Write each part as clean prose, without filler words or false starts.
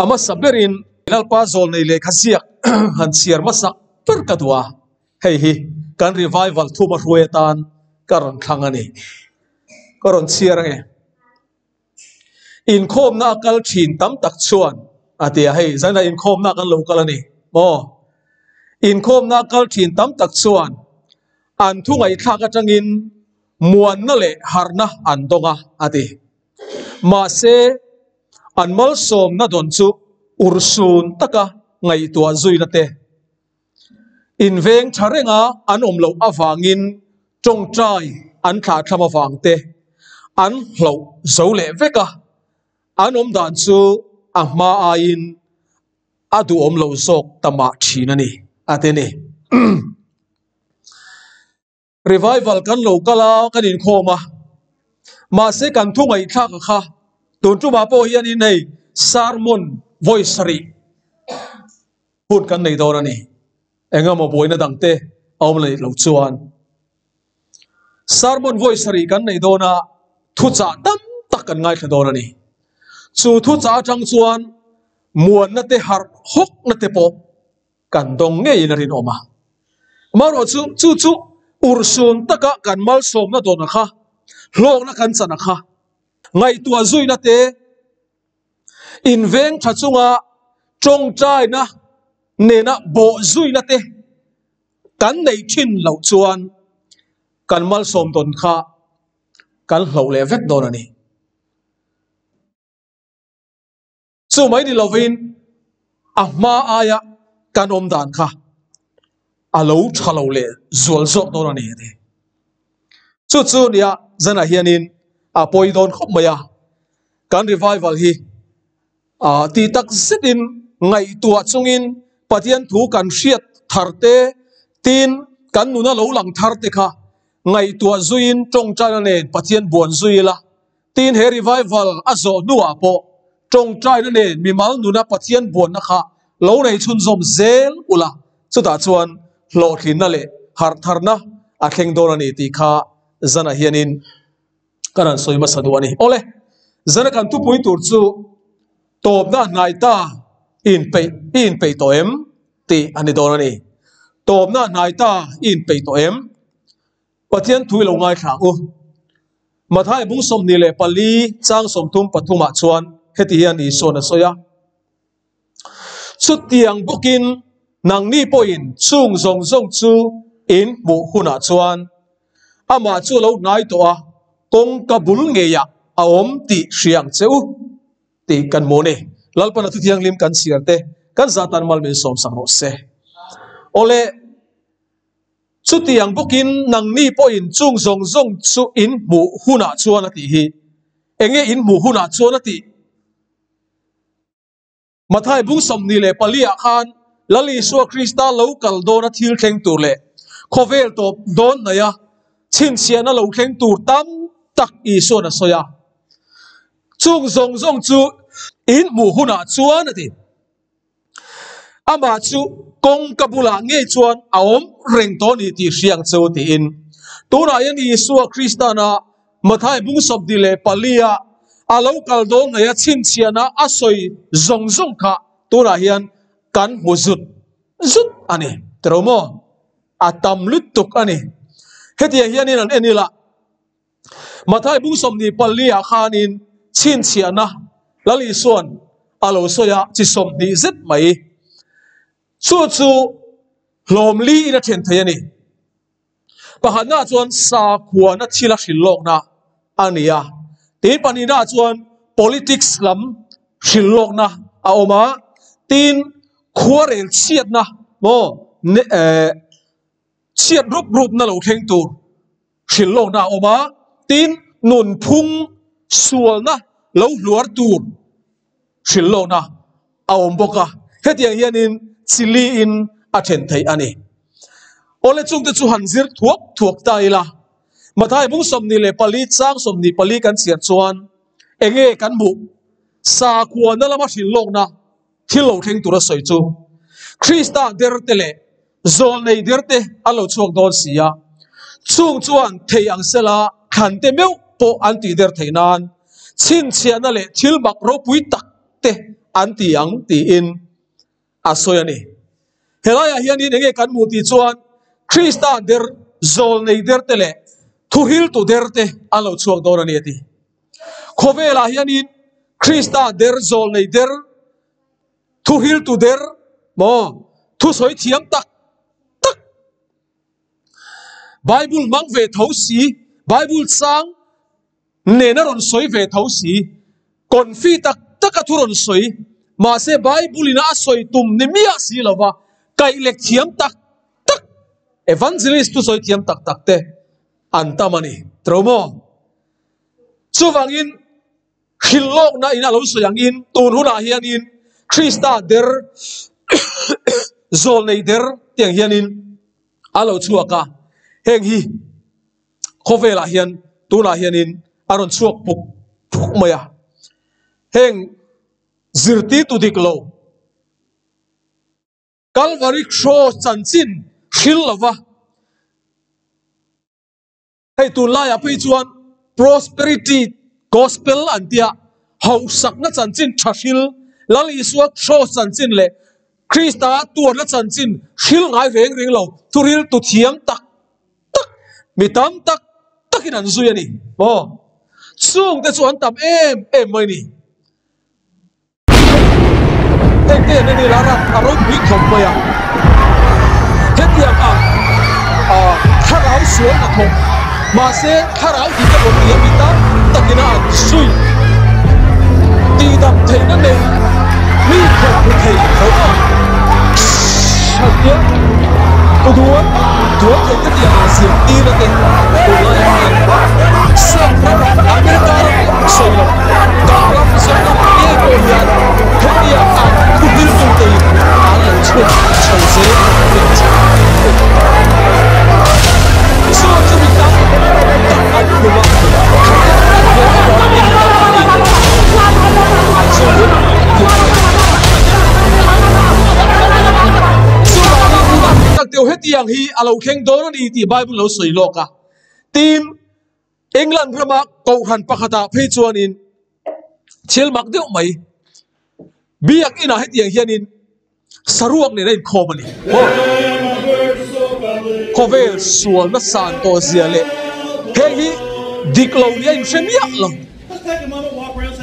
A hmasa berin Lalpa zawlnei lehkha ziak han chhiar hmasak ber ka duh a, hei hi kan revival thuma hruai atan ka rawn thlang a ni. Ka rawn chhiar ange. Inkhawmna a kal thin tam tak chuan a ti a, hei zanah inkhawmna kan lo kal a ni maw? Inkhawmna a kal thin tam tak chuan an thu ngaihthlak atangin muanna leh harhna an dawng a, a ti. Mahse, an malsawmna dawn chu urhsun taka ngaihtuah zuina te, inveng tha renga an awm loh avangin tawngtai an thlahthlam avang te an hloh zo leh vek a, an awm dan chu a hma aiin a duhawm lo zawk ta mah thin a ni, a ti a ni. Revival kan lo kal a, kan inkhawm a, mahse kan thu ngaihthlak a kha tun tumah pawh hianin hei sermon vawi sarih hun kan nei dawn a ni. Engemaw buaina dangte a awm leh loh chuan sermon vawi sarih kan nei dawn a, thuchah tam tak kan ngaithla dawn a ni. Chu thuchah atang chuan muanna te harh hawkna te pawh kan dawng ngeiin a rinawm a. Amaherawh chu, chu chu urhsun taka kan malsawmna dawn a kha, hlawkna kan chan a kha, ngaihtuah zuina te, inveng tha chunga tawngtaina nena bawh zuina te kan neih thin loh chuan kan malsawm dawn kha kan hloh leh vek dawn a ni. Chu mai ni lovin a hma aia kan awm dan kha a lo tha lo leh zual zawk dawn a ni a ti. Chu chu nia zanah hianin a pawi dawn khawp mai a, kan revival hi ti tak zetin ngaihtuah chungin Pathian thu kan hriat thar te, tin kan nuna lo lang thar te kha ngaihtuah zuiin tawngtaina nen Pathian buan zui ila. Tin, he revival a zawh hnuah pawh tawngtaina nen mimal nuna Pathian buanna kha lo nei chhunzawm zel ula, chutah chuan hlawhtlinna leh harhtharna a thleng dawn a ni tih kha zanah hianin ka rawn sawi hmasa duh a ni. Awle, zana kan thupui tur chu tawpna hnai ta inpeih i inpeih tawh em tih a ni dawn a ni. Tawpna hnai ta i inpeih tawh em? Pathian thu i lo ngaithla ang u. Mathai bung 24 chang 33 ah chuan heti hian Isua'n a sawi a, Chutiang bawkin nangni pawhin chung zawng zawng chu in hmuh hunah chuan amah chu a lo hnai tawh a, kawngka bul ngeiah a awm tih hria ang che u tih kan hmu a ni. Lalpana thuthianghlim kan chhiar te kan zahtan mal min sawmsak rawh se. Awle. Chutiang bawkin nangni pawhin chung zawng zawng chu in hmuh hunah chuan a tih hi. Enge in hmuh hunah chuan a tih? Mathai bung 24 ah khan Lal Isua Krista lo kal dawna thil thleng tur leh khawvel tawp dawn hnaia chhinchhiahna lo thleng tur tam tak Isua'n a sawi a. Chung zawng zawng chu in hmuh hunah chuan a ti. Amah chu kawngka bulah ngei chuan a awm reng tawh a ni tih hria ang che u tiin. Tunah hian Isua Kristana Mathai bung 24 a a lo kal dawn hnaih a chhinchhiahna a sawi zawng zawng kha tunah hian kan hmu zut zut a ni. Tiro maw? A tam lutuk a ni. Hetiang hianin an en ila. Mathai bung 24 ah khanin chhinchhiahna Lal Isua'n a lo sawi a, chi 20 zet mai. Chu chu hlawm li in a then thei a ni. Pakhatna chuan sakhuana thil a hrilhlawkna a ni a, tin pahnihna chuan politics lam hrilhlawkna a awm a, tin khuarel chhiatna maw chhiat rup rupna lo thleng tur hrilhlawkna a awm a, tin nunphung sualna lo hluar tur hrilhlawkna a awm bawk a, hetiang hianin chili in a then theih a ni. Awle chungte chu han zir thuak thuak ta ila, Mathai bung 24 chang 24 kan chhiar chuan enge kan hmuh? Sakhuana lama hrilhlawkna thil lo thleng tura sawi chu Krista derte leh Zawlnei derte an lo chhuak dawn si a, chung chuan thei ang sela thlante meuh pawh an tih der theih nan chhinchhiahna leh thil mak ropui tak te an ti ang tiin a sawi a ni. Helaiah hianin enge kan hmuh tih chuan Krista der zawlnei der te leh thuhriltu der te an lo chhuak dawn a ni a ti. Khawvelah hianin Krista der zawlnei der thuhriltu der maw thusawi thiam tak tak Bible hmang ve tho si, Bible chang nena rawn sawi ve tho si, confi tak taka thu rawn sawi, mahse Bible ina a sawi tum ni miah si lova kaihlek thiam tak tak, evangelist thusawi thiam tak tak te an tam a ni. Tro maw? Chuvangin hrilh lawkna in a lo sawi angin tun hunah hianin Krista der zawlnei der tiang hianin a lo chhuak a, heng hi khawvelah hian tunah hianin a rawn chhuak puk puk mai a, heng zirtirtu dik lo Calvary Cross chanchin hril lova Hei tunlaiah phei chuan Prosperity Gospel an tia, hausakna chanchin tha hril, Lal Isua Cross chanchin leh Krista tuarna chanchin hril ngai reng reng lo, thuril tu thiam tak tak, mi tam tak takin an zui a ni maw? Chungte chu an tam em em mai ni. Hengte an ni lar a, a ropui khawp mai a. Hetiang ang thlarau sual hnathawk, mahse thlarau dik a rawn ni a mi tam takin a an zui. Tihdam theihna nei mi thawk hmu thei tho a. Hriat duan duan theih te tiang ang zirtirna te tunlaiah hian South ram America ram sawi lo kan ram Zoram ngei pawh hian hetiang ang thu hriltute in an lo chhuak chho zel reng chu a ni. Chu chu mi tam tak an khum a, an hlawh avangin mi tam takin an zui thei a ni. Chuvangin unau tak deuh hetiang hi a lo thleng dawn a ni tih Bible lo sawi lawk a. Tin, England rama kohhran pakhatah phei chuanin thil mak deuh mai biakinah hetiang hianin saruak nen a inkhawm a ni. Khawvel sualna san tawh zia leh heng hi dik lo nia inhre miah lo.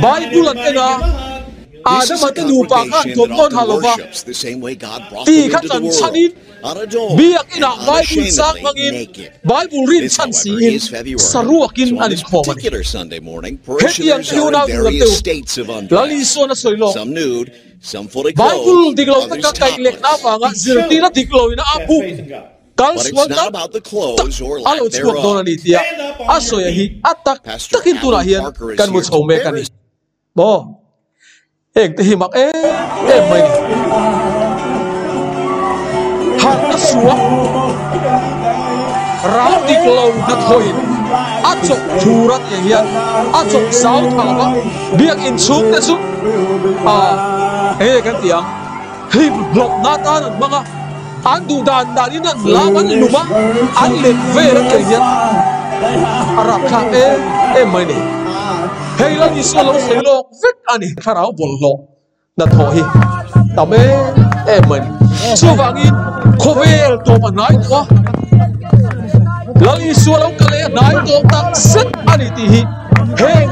Bible an en a. This is Adama a te nupa khan congregation that thawmhnaw often tha lova worships the same way God brought ti them kha into the chan world, chhanin unadorned biakinah and Bible chang unashamedly hmangin naked. Bible rin This, chhan however, siin is February. saruakin So on an this inkhawm a ni. particular Sunday morning, Hetiang parishioners te are in unau duhlam various teu states of Lal undress. Isuan a sawi lawk. Some nude, some fully Bible clothed, dik lo others taka kaih lekna topless. avanga He zirtirna chose dik loin a to have bum faith in God. kal But it's sual not tak about the tak clothes or a lack lo chhuak dawn a thereof. ni tia Stand up a on your sawi a hi feet. a tak Pastor takin tunah Alan hian Parker is kan hmu here chho to mek a bear ni. his Maw? Heng te hi mak em em mai ni. Harhna suak rau dik lo hnathawin a chawk thur a tih hian a chawk zau thap a, biakinn chhung te chu eng nge kan tih ang, hlim hlawpna atan an hmang a, an duh dan danin an lam an lum a, an let vel a tih hian a rapthlak em em mai ni. Hei la Isua lo sawi lawk vek a ni. Thlarau bawlhhlawh hnathawh hi tam em em mai ni. Chuvangin khawvel tawp a hnai tawh a, Lal Isua lo kal leh a hnai tawh tak zet a ni tih hi heng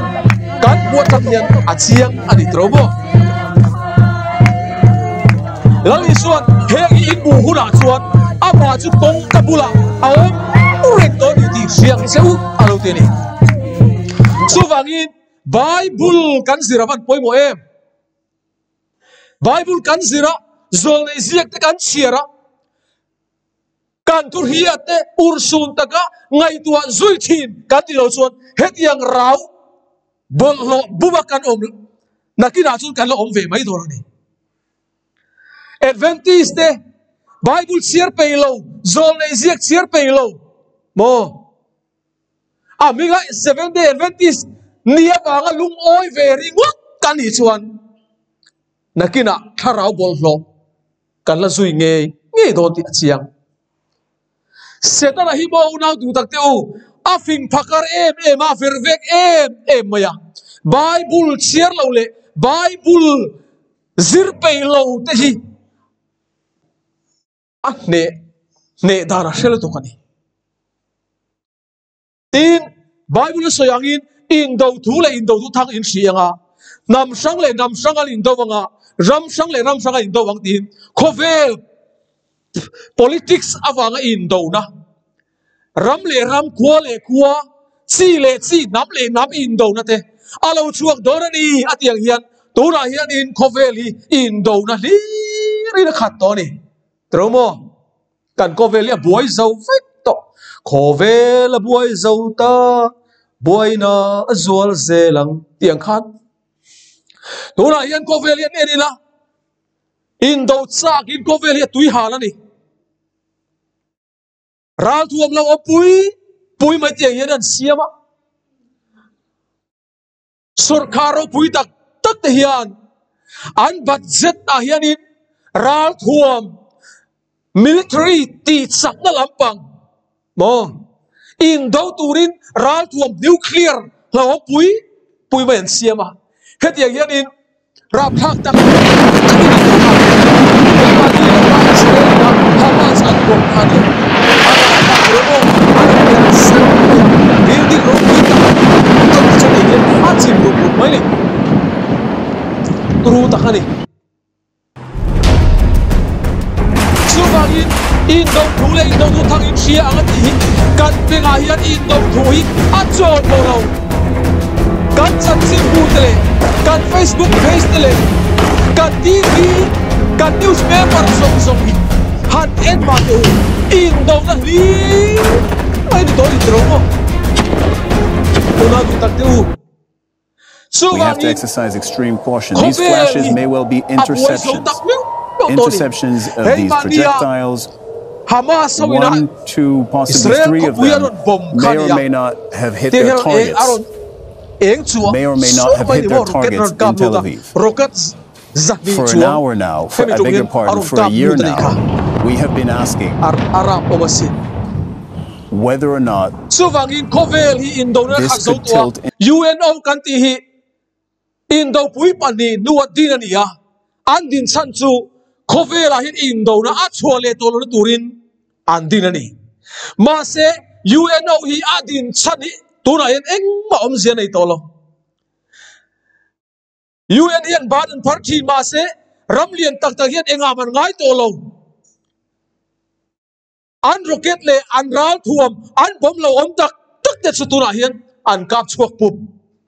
kan hmuh atang hian a chiang a ni tawh maw? Lal Isuan heng hi in hmuh hunah chuan amah chu kawngka bulah a awm reng tawh a ni tih hriat che u a lo ti a ni. Chuvangin Bible kan zir a van pawimawh em? Bible kan zir a, zawlneih ziak te kan chhiar a, kan thuhriat te urhsun taka ngaihtuah zui thin kan tih loh chuan hetiang rau bawlhhlawh buma kan awm nakinah chuan kan la awm ve mai dawn a ni. Adventist te Bible chhiar peih lo, zawlneih ziak chhiar peih lo maw? A hminga Seventh Day Adventist ni avanga lungawi ve ringawt ka nih chuan nakinah thlarau bawlhhlawh kan la zui ngei ngei dawn tih a chiang. Setana hi maw unau duh tak teh u, a fing phakar em em a, a ver vek em em mai a. Bible chhiar lo leh Bible. Zir peih lo te hi a hneh hneh dan a hre lutuk a ni. Tin, Bible a sawi angin indo thu leh indo thu thang in hri anga, hnam hrang leh hnam hrang an indo anga, ram hrang leh ram hrang an indo ang tiin khawvel politics avanga indona, ram leh ram, khua leh khua, chi leh chi, hnam leh hnam indona te a lo chhuak dawn a ni a tih ang hian tunah hianin khawvel hi indona hlirin a khat tawh a ni. Tiro maw? Kan khawvel hi a buai zo vek tawh. Khawvel a buai zo ta, buaina a zual zel ang tih ang khan tunah hian khawvel hi an en ila indo chakin khawvel hi a tui hal a ni. Ral thuam lo awm pui pui mai tih ang hian an siam a. Sawrkar ropui tak tak te hian an budget ah hianin ral thuam military tih chakna lampang maw indo turin ral thuam nuclear hlauhawm pui pui mai an siam a. Hetiang hianin Rapthlak tak takin an awm a, keimahni lama Israel ina Hamas an bawm kha nia. A rapthlak rawh aw, a lo pian zet mai a, building ropui tak tak te chuan engin a chim rup rup mai ni. Turu tak a ni. Chuvangin indo thu leh indo thu thang in hria ang a tih hi kan bengah hian indo thu hi a chawl pawh lo. Kan chanchinbu te leh kan Facebook page te leh kan TV, kan newspaper zawng zawng hi han en mah teh u, indona hlim mai ni tawh a ni tiro maw? Tunah duh tak teh u. We have to Chuvangin exercise extreme caution. These khawvel flashes hi may well be a buai zo interceptions. tak meuh meuh tawh a ni. Interceptions of Hei these mahnia projectiles, Hamas ho ina one, two, possibly Israel three of khawpui a them rawn bomb kha may a or ni a, may not have hit tiang their hian a rawn eng a targets. rawn eng chu a May or may not suah have mai hit ni their maw rocket a targets rawn in kap Tel lut a, Aviv. rocket 200 For an chuang hour now, for hemi I tum beg your hian a pardon, rawn for a kap year lut a nih kha. now, we have been asking A a rap awm asin. whether or not Chuvangin khawvel hi indona this khat zo could tawh a, tilt UNO kan tih hi indopui pahnih hnua din a ni a, an din chhan chu khawvelah hian indona a chhuah leh tawh lohna turin an din a ni. Mahse, UNO hi a din chhan hi tunah hian engmah awmzia a nei tawh lo. UN hian ban an phar thin mahse, ram lian tak tak hian engah man ngai tawh lo. An rocket leh an ral thuam an bawm lo awm tak tak te chu tunah hian an kap chhuak pup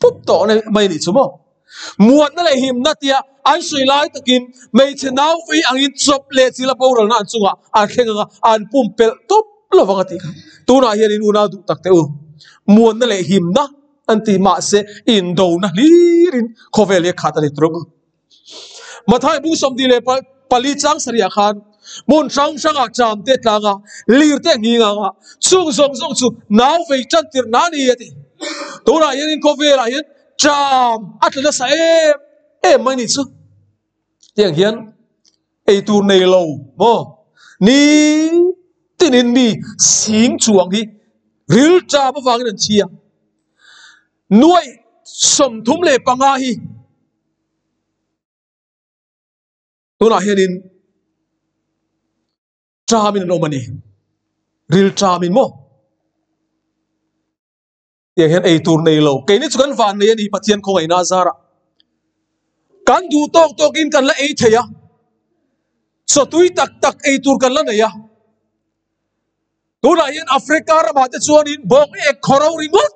pup tawh mai a nih chu maw? Muatna leh himna tia an sawi lai takin hmeichhe nau vei angin chawp leh chila boralna an chungah an thleng anga an pumpelh tawp lovang a tih kha. Tunah hian in unau duh tak teh u, muatna leh himna an ti mahse indona hlirin khawvel hi a khat a ni tur ang. Mathai bung 24 chang sarih khan hmun hrang hrangah cham te tlanga lir te nghing anga chung zawng zawng chu nau vei tan tirh na ni a ti. Tunah hianin khawvelah hian cham a tla nasa em em mai ni chu. Tiang hian eitur nei lo maw ni tinin mi sing chuang hi ril cham avangin an thi a. Nuaih 35 hi tunah hianin ṭamin an awm a ni. Ril ṭamin maw? Tiang hian ei tur nei lo. Keini chu kan van nei a ni Pathian khawngaihna a zarah. Kan duh tawk tawkin kan la ei thei a. Chawtui tak tak ei tur kan la nei a. Tunah hian Africa ramah te chuanin bawng ek khawro ringawt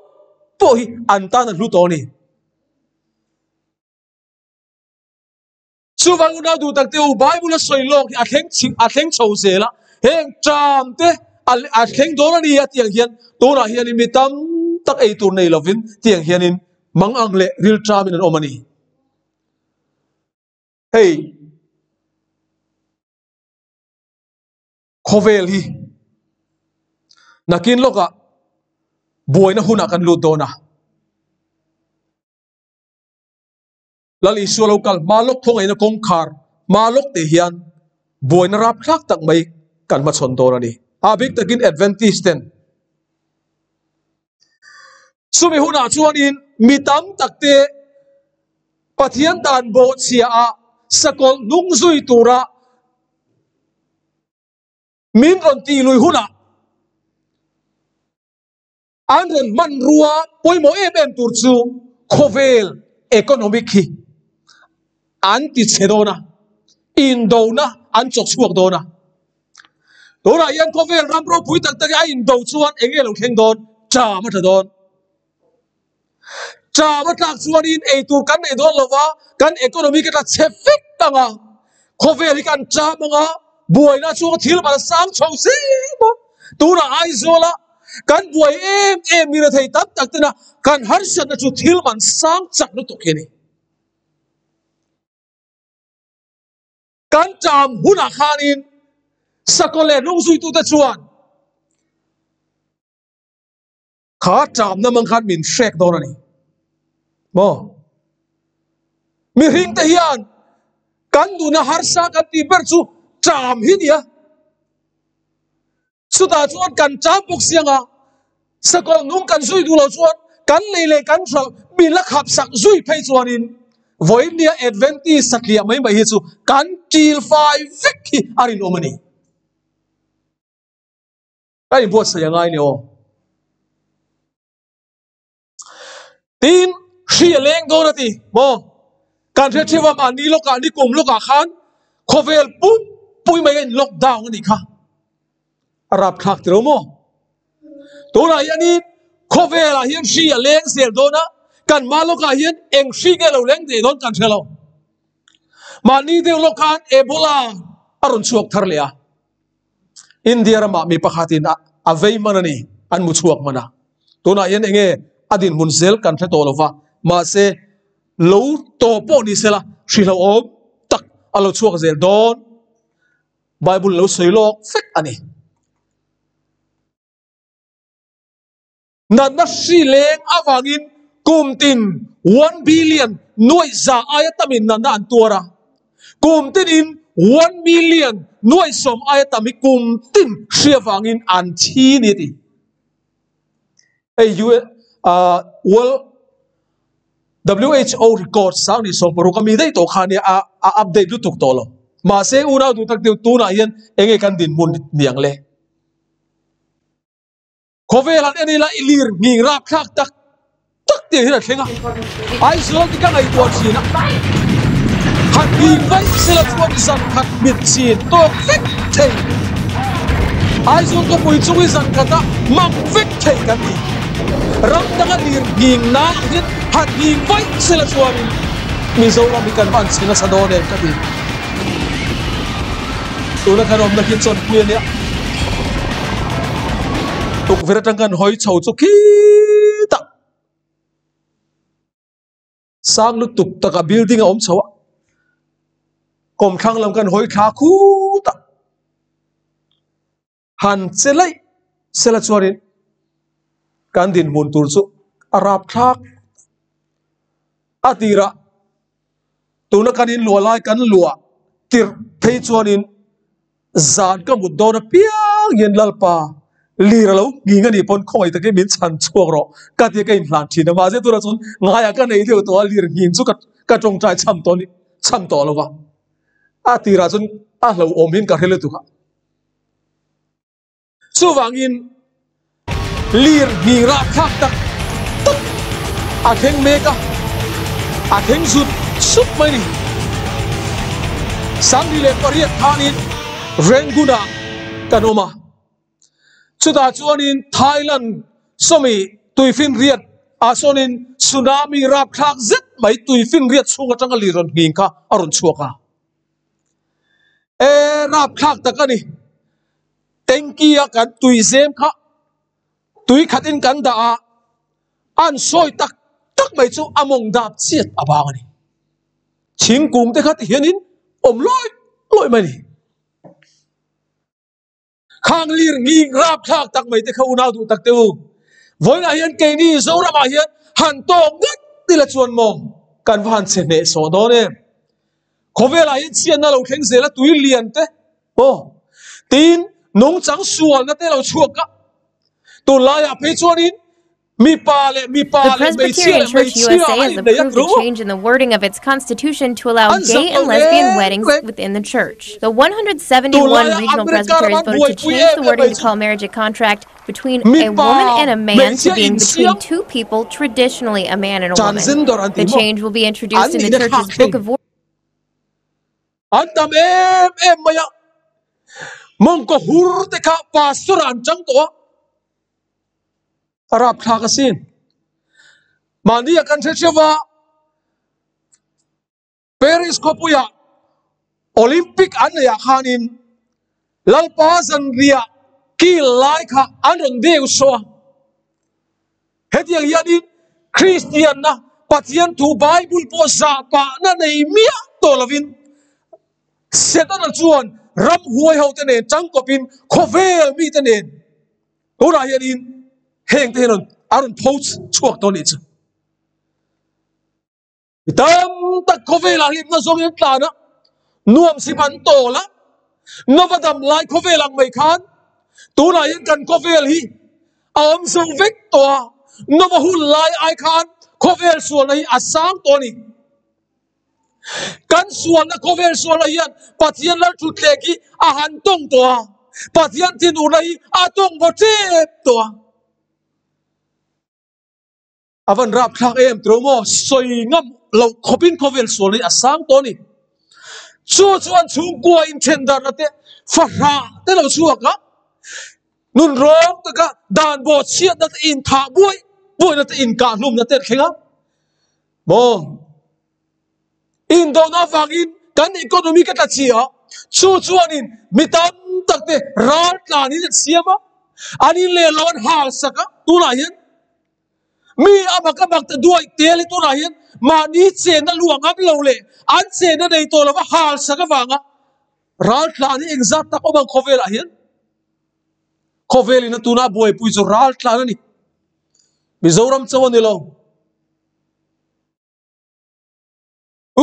pawh hi an tan a hlu tawh a ni. Chuvang unau duh tak te u, Bible a sawi lawk hi a thleng chhi a thleng chho zel a, heng ṭam te a a thleng dawn a ni a tiang hian tunah hianin mi tam tak ei tur nei lovin tiang hianin mang ang leh ril ṭamin an awm a ni. Hei. Khawvel hi nakin lawkah buaina hunah kan lut dawn a. Lal Isua lo kal hma lawk thawngaihna kawngkhar hma lawk te hian buaina rapthlak tak mai kan hmachhawn dawn a ni. A bik takin Adventist ten chumi hunah chuanin mi tam tak te Pathian dan bawhchhia ah. sakawlh hnung zui tura min rawn tih lui hunah an rawn hmanrua pawimawh em em tur chu khawvel economic hi an ti chhe dawn a, indona an chawk chhuak dawn a. Tunah hian khawvel ram ropui tak tak hi a indo chuan eng nge lo thleng dawn? Ṭam a tla dawn. Ṭam a tlak chuanin eitur kan nei dawn lo va, kan economy ka tla chhe vek ang a, khawvel hi kan ṭam ang a, buaina chhunga thil man a sang chho zel a. Tunah Aizawla kan buai em em ni rethei tam tak tena kan harsatna chu thil man sang chak lutuk hi a ni. Kan ṭam hunah khanin sakawlh leh hnungzuitute chuan Kha ṭamna mang khan min hrek dawn a ni maw? Mihring te hian kan nuna harsa kan tih ber chu ṭam hi nia. Chutah chuan kan ṭam bawk si anga sakawlh nung kan zui duh lo chuan kan lei leh kan hralh min la khap sak zui phei chuanin vawiin nia Adventist satliah mai mai hi chu kan ṭil fai vek hi a rinawm a ni. Ka inbuatsaih a ngai ni aw. Tin, hri a leng dawn a ti maw? Kan hre theuh a, mahni lawkah ni kum lawkah khan khawvel pum pui mai a in lockdown a nih kha. A rapthlak tilo maw? Tunah hianin khawvelah hian hri a leng zel dawn a, kan mah lawkah hian eng hri nge lo leng thei dawn kan hre lo. Mahni deuh lawk khan Ebola a rawn chhuak thar leh a. India ramah mi pakhatin a vei hman a ni, an mu chhuak hman a. Tunah hian enge a dinhmun zel kan hre tawh lo va, mahse lo tawh pawh ni sela hrilhawm tak a lo chhuak zel dawn. Bible lo sawi lawk vek a ni. Natna hri leng avangin kum tin 1 billion nuaih za aia tamin natna an tuar a, kum tinin 1 million nuaih sawm aia tam hi kum tin hri avangin an thi ni a ti. Hei World WHO record sang ni 16 a mi daih tawh kha nia a update lutuk tawh lo. Mahse unau duh tak deuh tunah hian enge kan dinhmun niang le? Khawvel han en ila i lir nghing rapthlak tak tak tih hian a thleng a, Aizawl te ka ngaihtuah thin a, han nghing vaih sela chuan zan khat mit chin tawk vek thei, Aizawl khawpui chung hi zan khata mang vek thei kan ni. Ram danga lir nghing na ang hian han nghing vaih sela chuanin Mizoram hi kan va an chhe nasa dawn em ka ti. Tuna kan awmna khi chawnpui a nia. Tukverh atang kan hawi chho chu khitah sang lutuk takah building a awm chho a, kawmthlang lam kan hawi thla khutah han che laih sela chuanin kan dinhmun tur chu a rapthlak a tirah tuna kan inluah lai kan luah tirh phei chuanin zan ka mut dawn apiang hian Lalpa lir a lo nghing a nih pawn khawngaih takin min chhan chhuak rawh ka tia ka inhlan thin a mahse tunah chuan ngaiah ka nei deuh tawh a lir nghing chu ka tawngtai chham tawh a ni chham tawh lo va a tirah chuan a hlauhawm hian ka hre lutuk a. Chuvangin lir hnih rahthlak tak tak a thleng mek a, a thleng zut zut mai ni. 18 khanin Rangoon-ah kan awm a, chutah chuanin Thailand sawmi tuifinriat ah sawnin tsunami rapthlak zet mai tuifinriat chhung atanga lir rawn nghing kha a rawn chhuak a. E rapthlak tak a ni. Tanky a kan tui zem kha tui khatin kan dah a, an sawi tak tak mai chu a mawng dap chiat a vang a ni. Thingkung te kha ti hianin awm lawi lawi mai a ni. Khang lir nging rapthlak tak mai te kha unau duh tak te u. Vawiinah hian keini Zoramah hian han tawk ngawt ila chuan maw kan va han chhe hneh sawh dawn em. Khawvelah hian chhiatna lo thleng zel a tui lian te maw tin nungchang sualna te lo chhuak a. Tunlaiah phei chuanin. Mipa leh mipa The leh hmeichhia Presbyterian leh Church hmeichhia USA an has innei a approved a tru. change in the wording of its constitution to allow An zak gay lo and lesbian reng weddings reng. within the church. The 171 Tunlaia regional America presbyteries ram an voted to buaipui change em the em wording mai to chu call marriage a contract between a mipa woman and a man to hmeichhia being between insiam two people, traditionally a man and a woman. transgender an The ti maw? change will be An introduced in the nihna church's thlak Book thei. of An tam em em mai a, mawngkaw hur te kha pastor ah an chang tawh a, a rapthlak asin. Mahni ah kan hre hreuh a, Paris khawpuiah Olympic an neih ah khanin Lalpa zanriah kil lai kha an rawn deu saw a. Hetiang hianin Kristianna Pathian thu Bible pawh zah pahna nei miah tawh lovin Setana chuan ramhuai hote nen tangkawpin khawvel mite nen tunah hianin hengte hian a rawn pho chhuak tawh a nih chu. Mi tam tak khawvelah hlimna zawngin an tlan a, nuam sim an tawl a, Nova dam lai khawvel ang mai khan tunah hian kan khawvel hi a awm zo vek tawh a, Nova hun lai ai khan khawvel sualna hi a sang tawh a ni. Kan sualna khawvel sualna hian Pathian lal thutthleng hi a han tawng tawh a, Pathian thinurna hi a tawng vaw tep tawh a. A van rap thlak em tiro maw? Sawi ngam loh khawpin khawvel sual hi a sang tawh a ni. Chu chuan chhungkua inthen darhna te, fahrah te lo chhuak a, nun rawng taka dan bawh chhiatna te, inthah buai buaina te, inkahhlumna te an thleng a maw? Indona avangin kan economy ka tla chhi a, chu chuanin mi tam tak te ral tlanin an siam a, an in leh lo an hal sak a, tunah hian mi a mak a mak ta duai tel hi tunah hian mahni chenna luah ngam lo leh an chenna nei tawh lova hal sak avanga ral tlan hi engzat tak awm ang khawvelah hian khawvelin a tuna buaipui chu ral tlan a ni. Mizoram chauh a ni lo.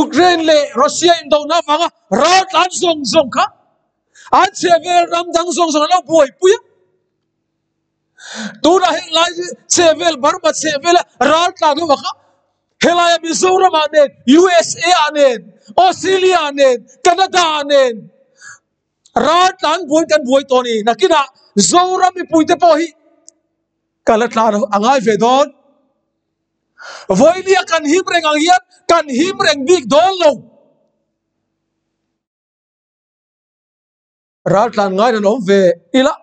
Ukraine leh Russia indona avanga ral tlan zawng zawng kha an chhehvel ram dang zawng zawng an lo buaipui a. Tunah heng lai chhehvel Burma chhehvela ral tlan ho kha helaia Mizoram ah nen, USA ah nen, Australia ah nen, Canada ah nen ral tlan buai kan buai tawh a ni. Nakinah Zoram mipuite pawh hi ka la tlan a ngai ve dawn. Vawinia kan him reng ang hian kan him reng bik dawn lo. Raltlan ngain an awm ve ila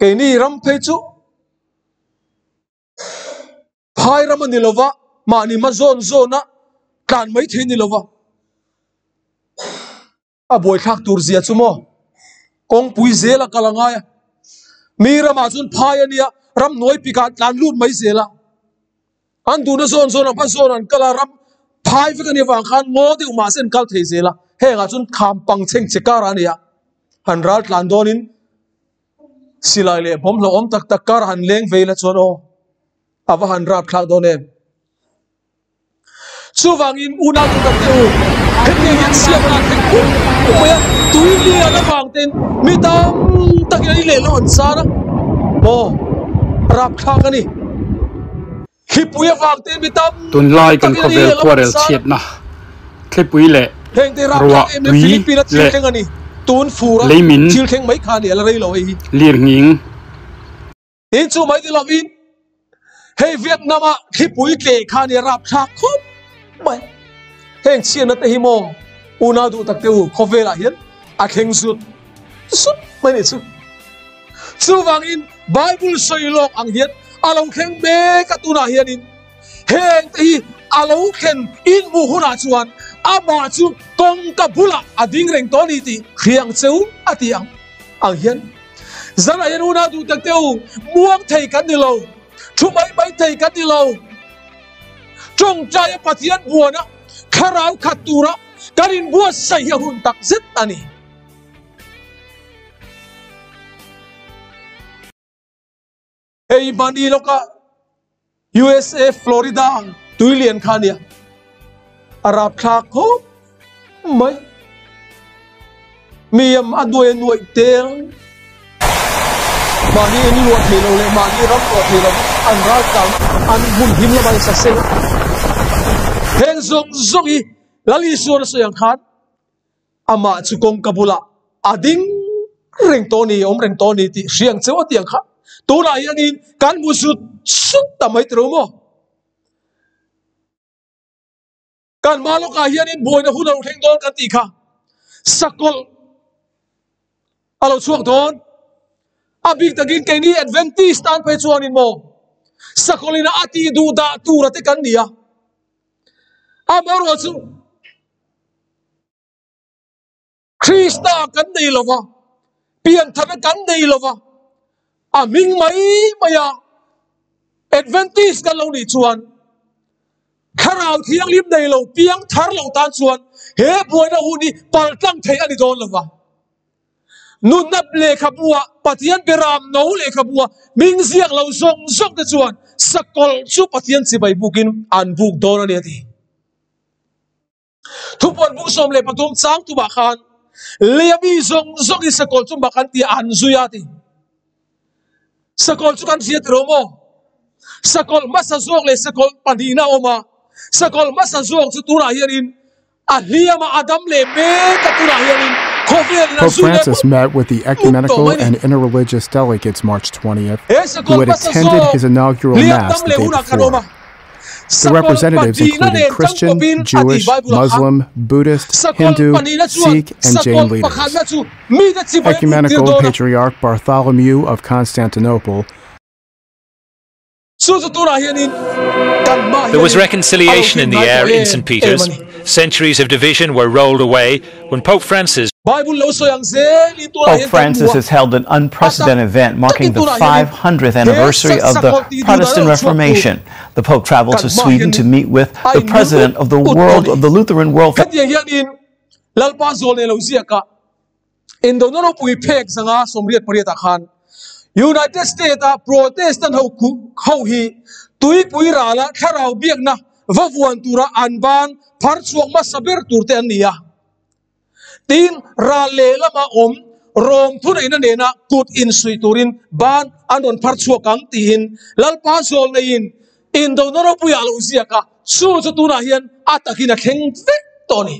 keini ram phei chu phai ram a ni lova mahni hma zawn zawna tlan mai thei a ni lova. A buaithlak tur zia chu maw? Kawngpui zel a kal a ngai a, mi ramah chuan phai a nia, ramhnuai pikah an tlan lut mai zel a, an duhna zawn zawn ang khan zawn an kal a, ram phai vek a nih avang khan ngaw deuh mahse an kal thei zel a, hengah chuan kham pang chheng che kar a ni a, han ral tlan dawnin silai leh bawmhlo awm tak tak kar han leng vei la chuan aw a va han rapthlak dawn em. Chuvangin unau chu kan teh u, hetiang hian siamna an thleng pum pum mai a, tui lian avang ten mi tam takin an inleh loh an zar a, maw rapthlak a ni. Thlipui avang ten mi tam Tunlai kan takin an khawvel inleh loh an khuarel zar a. chhiatna thlipui leh Heng te ruah rapthlak em em tui Philippine a thil leh thleng a ni, tun fur a leimin thil thleng mai kha a ni a la rei lo hei hi. lirnghing. Tin chu mai ni lovin hei Vietnam ah thlipui tleh kha a ni a rapthlak khawp mai. Heng chhiatna te hi maw unau duh tak te u khawvel ah hian a thleng zut zut mai ni chu. Chuvangin Bible sawi lawk ang hian a lo thleng mek a tunah hianin heng te hi a lo thlen inhmuh hunah chuan amah chu kawngka bulah a ding reng tawh a ni tih hriang cheu a ti ang ang hian Zanah hian unau duh tak teh u, muang thei kan ni lo, thu mai mai thei kan ni lo. Tawngtaia Pathian buana thlarau khat tura kan inbuatsaih hi a hun tak zet a ni. Hei hmani lawka USA Florida tui lian kha ania a rapthlak khawp mai mi am a nuai a nuaih tel Mahni in luah thei lo leh mahni ram luah thei lo an ral tlan an hmun him lamah in saseng a. Heng zawng zawng hi Lal Isuan a sawi ang khan amah chu kawngka bulah a ding reng tawh a ni, awm reng tawh a ni tih hria ang cheu a ti ang kha. Tunah hianin kan hmu zut zut ta mai tiro maw? Kan hma lawkah hianin buaina hun a lo thleng dawn kan tih kha sakawlh a lo chhuak dawn. A bik takin keini Adventist tan phei chuanin maw sakawlhin a tih duh dah tura te kan ni a. Amaherawhchu Krista kan nei lo va, pianthana kan nei lo va, a hming mai maia Adventist kan lo nih chuan Thlarau Thianghlim nei lo, piang thar lo tan chuan he buaina hun hi paltlang theih a ni dawn lo va. Nunna lehkhabua Pathian Beram no lehkhabua hming ziak lo zawng zawng te chuan sakawlh chu Pathian chibai bukin an buk dawn a ni a ti. Thupuan bung 13 chang tumah khan leia mi zawng zawngin sakawlh chu mak an ti a, an zui a ti. Sakawlh chu kan hria tiro maw? Sakawlh hmasa zawk leh sakawlh pahnihna a awm a, sakawlh hmasa zawk chu tunah hianin a hliam a, a dam leh mek a, tunah hianin khawvelin an Pope zui leh Francis mup met with the mup tawh ecumenical mai ni. and interreligious delegates March 20th, He who sakawlh had hmasa attended zawk his inaugural hliam Mass dam the leh day hunah kan awm before. a. The Sakawlh representatives pahnihna included nen Christian, changkawpin a tih Jewish, Bible ah khan. Muslim, Buddhist, Sakawlh Hindu, pahnihna chuan Sikh, and Jain sakawlh leaders. pakhatna chu mite chibai a buk tir Ecumenical dawn a. Patriarch Bartholomew of Constantinople Chu chu tunah hianin kan hmaah There was hianin a lo reconciliation in hlim the ngai air tawh in em St. em a Peter's. ni. Centuries of division were rolled away when Pope Francis Bible lo sawi ang zelin tunah Pope hian kan hmu Francis a. has held an A tak unprecedented event takin marking the tunah hianin 500th he anniversary of the sakawlh tih duhdan a Protestant lo chhuak tur Reformation. The Pope traveled kan to hmaah Sweden to hianin meet with a the inmil president ut of the ut tawh World a of ni. the Lutheran World Hetiang hianin Lalpa zawl nei lo ziak a, Indona ropui phek zanga 88 ah khan United States a Protestant ho ho hi tuipui rala thlarau biakna va vuan tura an ban phar chhuak hmasa ber tur te an ni a. Tin, ral lehlam a awm rawng thuneihna nena kut insuih turin ban an rawn phar chhuak ang tiin Lalpa zawl neiin Indona ropuiah a lo ziak a, chu chu tunah hian a takin a thleng vek tawh a ni.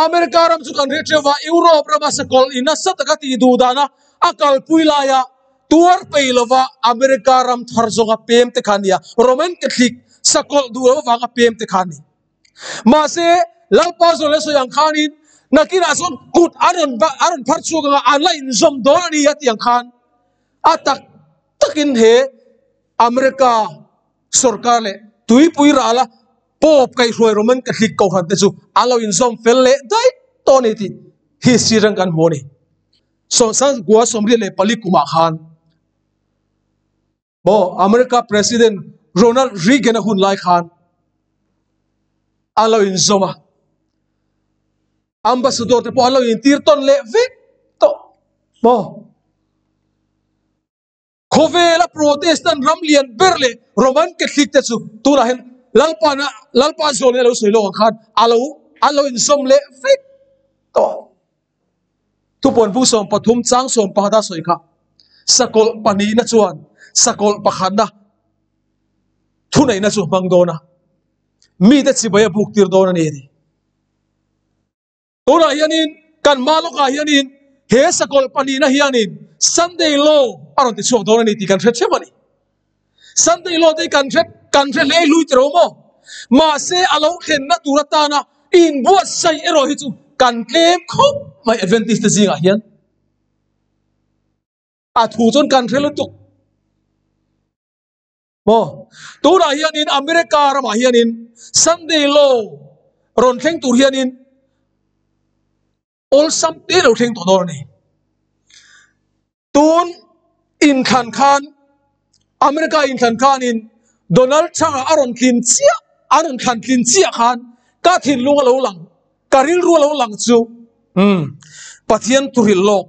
America ram chu kan hre theuh va, Europe rama sakawlh in nasa taka tih duh dana a kalpui laia tuar pei lova America ram thar zawnga pem te kha a ni a, Roman Catholic sakawlh duh lo avanga pem te kha a ni. Mahse, Lalpa zawn leh sawi ang khanin nakinah chuan kut a rawn a rawn phar chhuak anga an la inzawm dawn a ni a tih ang khan a tak takin he America sorkar leh tuipui rala Pope kaihhruai Roman Catholic kohhran te chu an lo inzawm fel leh daih tawh a ni tih history atang kan hmu a ni. 1984 kumah khan maw America President Ronald Reagan a hun lai khan an lo inzawm a, Ambassador te pawh an lo intir tawn leh vek tawh maw. Khawvela Protestant ram lian ber leh Roman Catholic te chu tunah hian Lalpa na Lalpa zawn hi a lo sawi lawk ang khan a lo an lo inzawm leh vek tawh. Thupuan bung 13 chang 14 a sawi kha sakawlh pahnihna chuan sakawlh pakhatna thuneihna chu hmang dawn a, mite chibai a buk tir dawn a ni a ti. Tunah hianin kan hma lawkah hianin he sakawlh pahnihna hianin Sunday law a rawn ti chhuak dawn a ni tih kan hre theuh a ni. Sunday law te hi kan hre kan hre hlei hlui tiro maw? Mahse a lo thlenna tur atana inbuatsaih erawh hi chu kan tlem khawp mai Adventist te zingah hian. A thu chuan kan hre lutuk. Maw? Tunah hianin America ramah hianin Sunday law rawn thleng tur hianin awlsam te lo thleng tawh dawn a ni. Tun inthlan khan America inthlan khanin Donald Trump-a a rawn tlin chiah a rawn thlan tlin chiah khan ka thinlung a lo lang ka rilru a lo lang chu umm Pathian thuhrilh lawk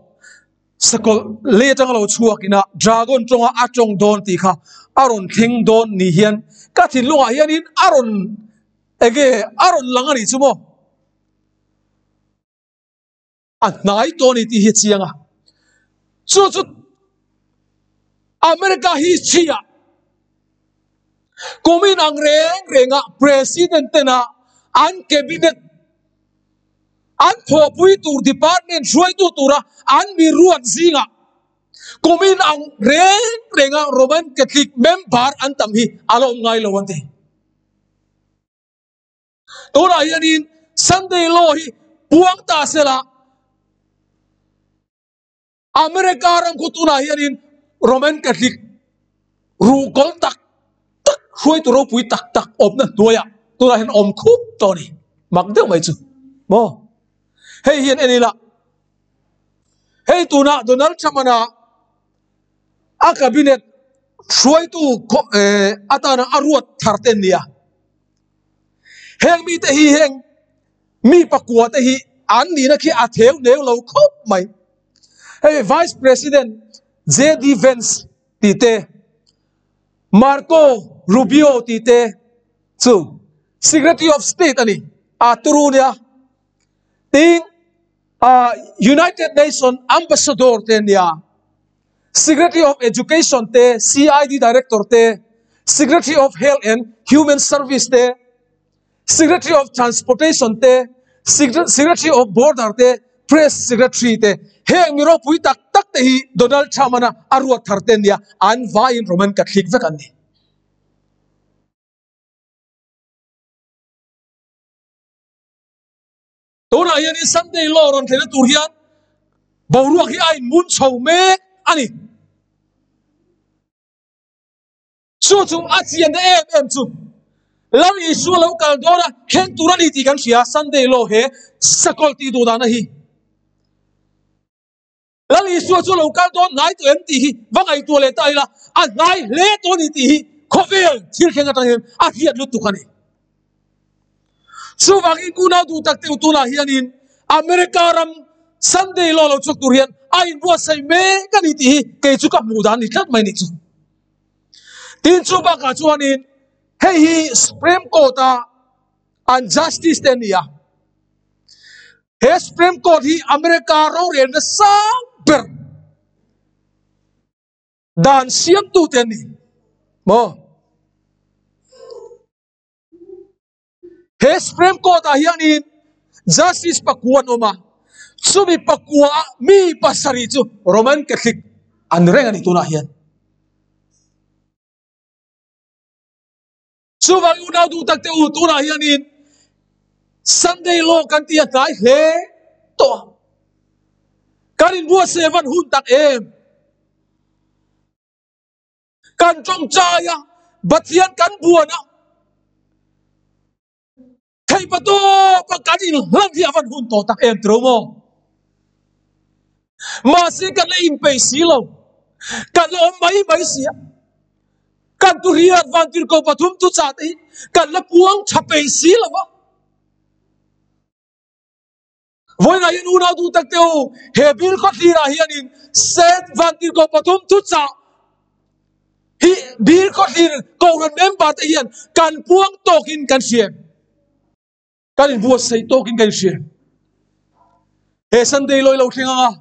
Sakawlh lei atanga lo chhuak ina dragon tawnga a tawng dawn tih kha a rawn thleng dawn ni hian ka thinlungah hianin a rawn enge a rawn lang a nih chu maw? A hnai tawh a ni tih hi a chiang a. Chu chu America history ah kumin ang reng renga President tena an cabinet an thawhpui tur department hruaitu tura an mi ruat zingah kumin ang reng renga Roman Catholic member an tam hi a la awm ngai lo an ti. Tunah hianin Sunday law hi puang ta sela America ram khu tunah hianin Roman Catholic ruhkawl tak tak hruaitu ropui tak tak awmna hnuaiah tunah hian awm khup tawh a ni. Mak deuh mai chu maw? Hei hian en ila hei tunah Donald Trump-ana a cabinet hruaitu atana a ruat thar te an ni a. Heng mite hi heng mi pakua te hi an nihna khi a theu neu lo khawp mai. Hei Vice President JD Vance tih te, Marco Rubio tih te chu Secretary of State a ni, a turu nia. Tin United Nation Ambassador te an nia. Secretary of Education te, CID Director te, Secretary of Health and Human Service te, Secretary of Transportation te, Secretary of Border te, Press Secretary te, heng mi ropui tak tak te hi Donald Trump ana a ruat thar te nia an vaiin Roman Catholic vek an ni. Tunah hianin Sunday law rawn thlehna tur hian boruak hi a inmun chho mek a ni. Chu chu a chian na em em chu Lal Isua lo kal dawn a thleng tur a ni tih kan hria Sunday law he sakawlh tih duh dahna hi. Lal Isua chu lo kal dawn hnai tawh em tih hi va ngaihtuah leh ta ila, a hnai hle tawh a ni tih hi khawvel thil thleng atang hian a hriat lutuk a ni. Chuvangin unau duh tak teuh tunah hianin America ram Sunday law lo chhuak tur hian a inbuatsaih mek a ni tih hi kei chu ka hmuh dan ni tlat mai ni chu. Tin chu bakah chuanin hei hi Supreme Court a an Justice te a ni a. He Supreme Court hi America rorelna sang ber dan siamtute an ni maw? He Supreme Court ah hianin Justice pakua an awm a, chumi pakua ah mi pasarih chu Roman Catholic an reng a ni tunah hian. Chuvang unau duh tak te u tunah hianin Sunday law kan tih a hnai hle tawh a. Kan inbuatsaih a van hun tak em? Kan tawngtai a, Pathian kan buan a, theihpa tawpa kan inhlan hi a van hun tawh tak em tiro maw? Mahse kan la inpeih si lo, kan la awm mai mai si a, kan turiat vantirhkoh pathum thuchah te hi kan la puang tha peih si lo va. Vawiinah hian unau duh tak te u, he bil khawthlirah hianin Saint Vantirhkoh pathum thuchah hi bil khawthlir Kohhran member te hian kan puang tawkin kan hria em? Kan inbuatsaih tawkin kan inhria em? He Sunday law i lo thleng anga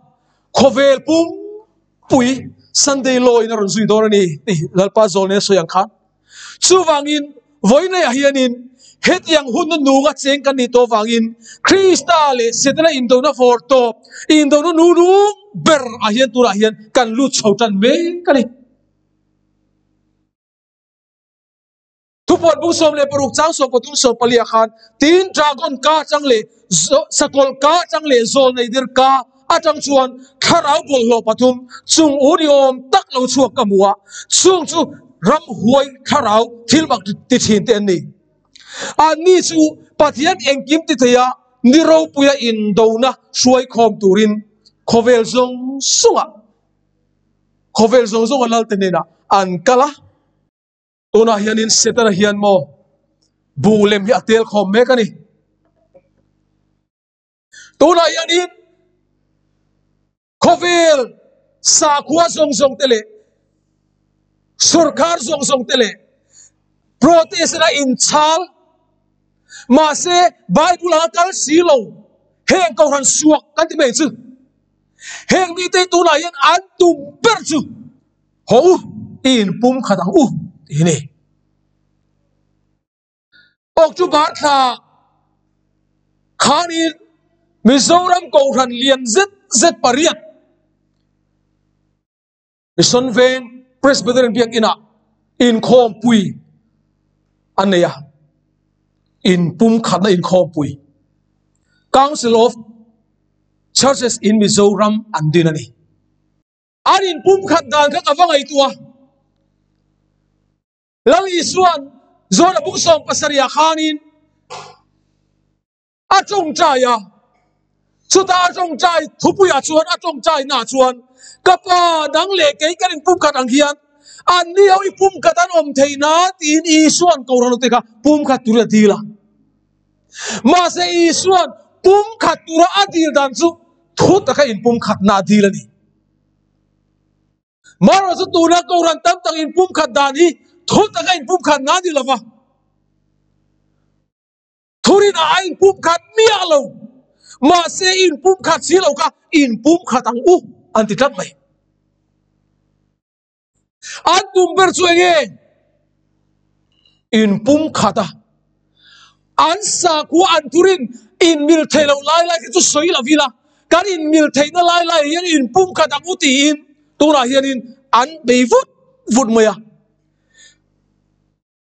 khawvel pumpui Sunday law in a rawn zui dawn a ni tih Lalpa Zawlnei a sawi ang khan. Chuvangin, vawiinaiah hianin hetiang hun nu nunga cheng kan nih tawh avangin Krista leh Setana indona vawr tawp, indona nu nung ber ah hian tunah hian kan lut chho tan mek a ni. Thupuan bung 16 chang 13 14 ah khan tin dragon ka atang leh sakawlh ka atang leh zawl nei dir ka atang chuan thlarau bawlhhlawh pathum chung u ni awm tak lo chhuak ka hmu a, chung chu ramhuai thlarau thil mak ti thin te an ni. Anni chu Pathian engkim ti thei a, ni ropuia indona hruai khawm turin khawvel zawng zawngah khawvel zawng zawnga Lalte hnenah an kal a. Tunah hianin Setana hian maw buh lem hi a tel khawm mek a ni. Tunah hianin khawvel sakhua zawng zawng te leh sorkar zawng zawng te leh protest a inchhal mahse Bible anga kal si lo heng kohhran suak kan ti mai chu. Heng mite hi tunah hian an tum ber chu haw u, i inpumkhat ang u tih hi a ni. October thla khanin Mizoram Kohhran lian zet zet pariat Mission Veng Presbyterian Biakinah inkhawmpui an nei a, inpumkhatna inkhawmpui Council of Churches in Mizoram an din a ni. An inpumkhat dan kha ka va ngaihtuah a. Lal Isua'n Jona bung 70 ah khanin a tawngtai a, chutah a tawngtai thupuiah chuan a tawngtai naah chuan ka pa dang leh kei kan inpumkhat ang hian an ni ho i pumkhat an awm thei na tiin Isua'n Kohhran ho te kha pumkhat turin a dil a. Mahse Isua'n pumkhat tura a dil dan chu thu taka inpumkhatna a dil a ni. Marawh chu tuna Kohhran tam tak inpumkhat dan hi thu taka inpumkhat na ni lova, thurinah a inpumkhat miah lo. Mahse inpumkhat si lo kha inpumkhat ang u an ti tlat mai. An tum ber chu enge? Inpumkhat a, an sakhua an thurin inmil thei lo lai lai kha chu sawi lo ila, kan inmil theihna lai lai hian inpumkhat ang u tiin tunah hianin an bei vut vut mai a.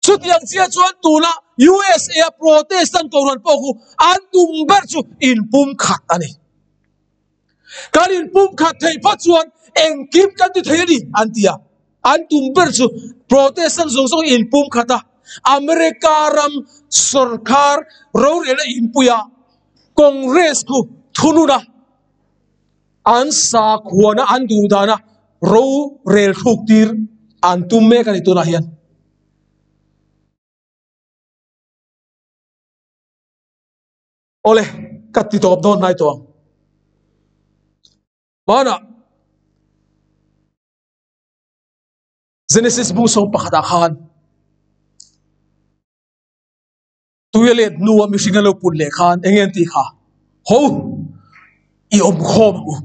Chutiang chiah chuan tuna USA a Protestant Kohhran pawh khu an tum ber chu inpumkhat a ni. Kan inpumkhat theih phawt chuan engkim kan ti thei a ni an ti a. An tum ber chu Protestant zawng zawng inpumkhat a, America ram sorkar rorelna inpuia Congress khu thunun a, an sakhuana an duh dana rorel thluk tir an tum mek a ni tunah hian. Awle, ka ti tawp dawn hnai tawh ang. Hmanah Genesis bung sawm pakhatah khan Tuia let hnua mihring a lo put leh khan eng nge an tih kha? Ho! I awm khawm ang u.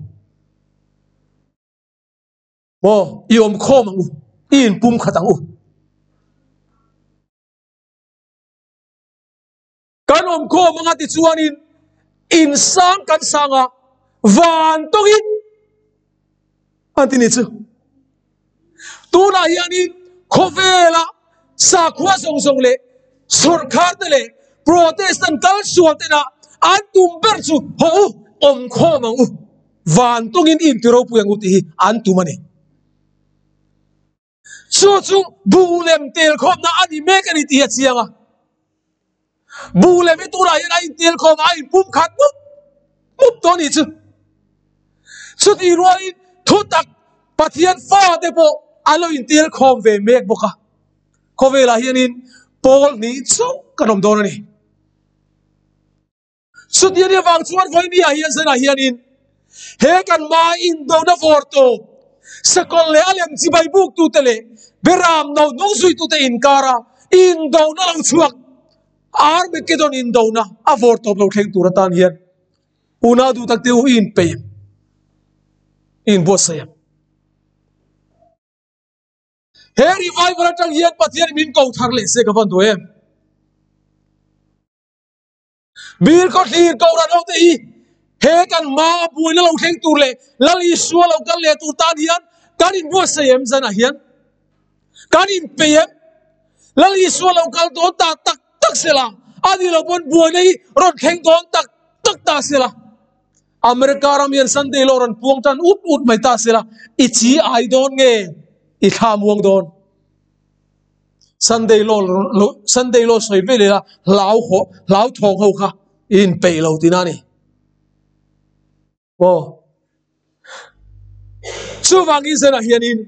Maw? I awm khawm ang u. I inpum khat ang u. Kan awm khawm anga tichuanin insang kan sang a, van tawngin an ti ni chu. Tunah hianin khawvela sakhua zawng zawng leh sawrkhar te leh Protestant kal sual tena an tum ber chu haw u, awm khawm ang u, van tawngin i inti ropui ang u tih hi an tum a ni. Chu chu buhlem tel khawmna a ni mek a ni tih hi a chiang a. Buhlem hi tunah hian a intel khawm a, a inpum khat mup mup tawh a nih chu. Chutih rualin thutak Pathian fate pawh an lo intel khawm ve mek bawk a. Khawvelah hianin pawl hnih chauh kan awm dawn a ni. Chuti a nih avang chuan vawinia hian zanah hianin he kan hma indona vawr tawp sakawlh leh a lem chibai buktute leh beram no hnung zuitute inkara indona lo chhuak Armageddon indona a vawr tawp lo thleng tur atan hian unau duh tak te u i inpeih em? I inbuatsaih em? He revival atang hian Pathian min ko thar leh se ka van duh em? Bir khaw thlir Kohhran ho te hi he kan hma a buaina lo thleng tur leh Lal Isua lo kal leh tur tan hian kan inbuatsaih em zanah hian kan inpeih em? Lal Isua lo kal dawn ta tak tak sela a ni lo pawn buaina hi rawn thleng dawn tak tak ta sela America ram hian Sunday law rawn puang tan ut ut mai ta sela i chi ai dawn nge i thla muang dawn? Sunday law Sunday law sawi vel ila hlau haw hlau thawng ho kha i inpeih lo tihna a ni. Aw. Chuvangin zanah hianin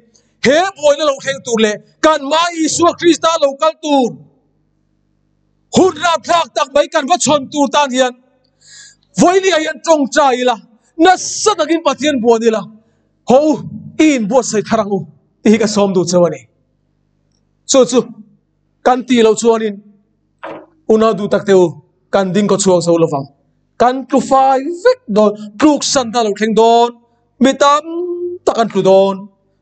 he buaina lo thleng tur leh kan hma Isua Krista lo kal tur hun rapthlak tak mai kan va chhawn tur tan hian vawinia hian tawngtai ila nasa takin Pathian buan ila ho i inbuatsaih thar ang u tih hi ka sawm duh cheu a ni. Chu chu kan tih loh chuanin unau duh tak te u kan ding kaw chhuak zo lovang. Kan tlu fai vek dawn, tluk san ta lo thleng dawn Mi tam tak an tlu dawn,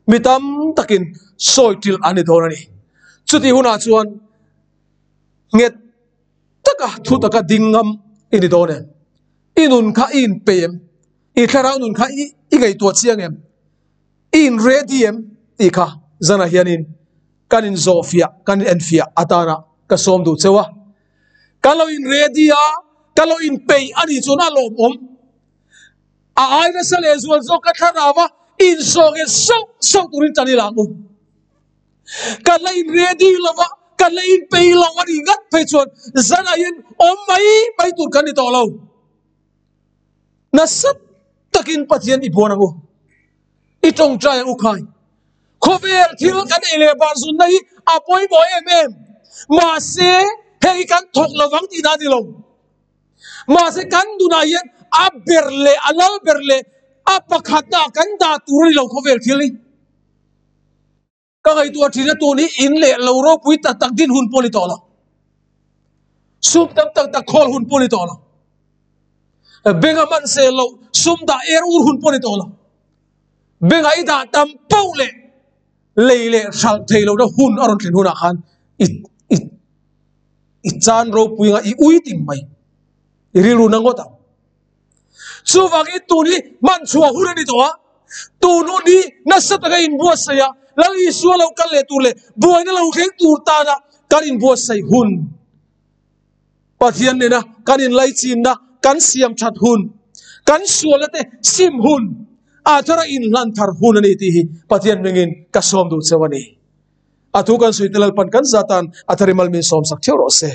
mi tam takin sawi ṭilh an ni dawn a ni. Chutih hunah chuan nghet taka thu taka ding ngam i ni dawn em? I nun kha i inpei em? I thlarau nun kha i ngaihtuah chiang em? I in ready em? Tih kha zanah hianin kan inzawhfiah, kan inenfiah atana ka sawm duh cheu a. Ka lo in ready a, ka lo inpeih a nih chuan a lawmawm. A ai nasa leh zual zawk ka thlarau a, inzawh nge sauh sauh turin tan ila ang u. Kan la in ready lo a, kan la inpeih lo a nih ngat phei chuan zanah hian awm mai mai tur kan ni tawh lo. Nasa takin Pathian i buan ang u, i tawngtai ang u khai. Khawvel thil kan ei leh bar zunna hi a pawimawh em em. Mahse, heng hi kan thawk lo vang tihna a ni lo. Mahse, kan nunah hian a ber leh a lal ber leh a pakhatna kan dah tur a ni lo khawvel thil hi. Ka ngaihtuah thin a tun hi in leh lo ropui tak tak din hun pawh a ni tawh lo. Sum tam tak tak khawl hun pawh a ni tawh lo. Benga hman sel loh sum dah er ur hun pawh a ni tawh lo. Benga i dah tam pauh leh lei leh hralh thei lohna hun a rawn thlen hunah khan i i i chan ropui anga i ui ting mai. I rilru na ngawt ang. Chuvangin tun hi hman chhuah hun a ni tawh a, tun hun hi nasa taka inbuatsaih a, Lal Isua lo kal leh tur leh buaina lo thleng tur tana kan inbuatsaih hun, Pathian nena kan inlaichinna kan siam that hun, kan sualna te sim hun, a thara inhlan thar hun a ni tih hi Pathian hmingin ka sawm duh cheu a ni. A thu kan sawi te Lalpan kan zatan a thar i mal min sawmsak theuh rawh se.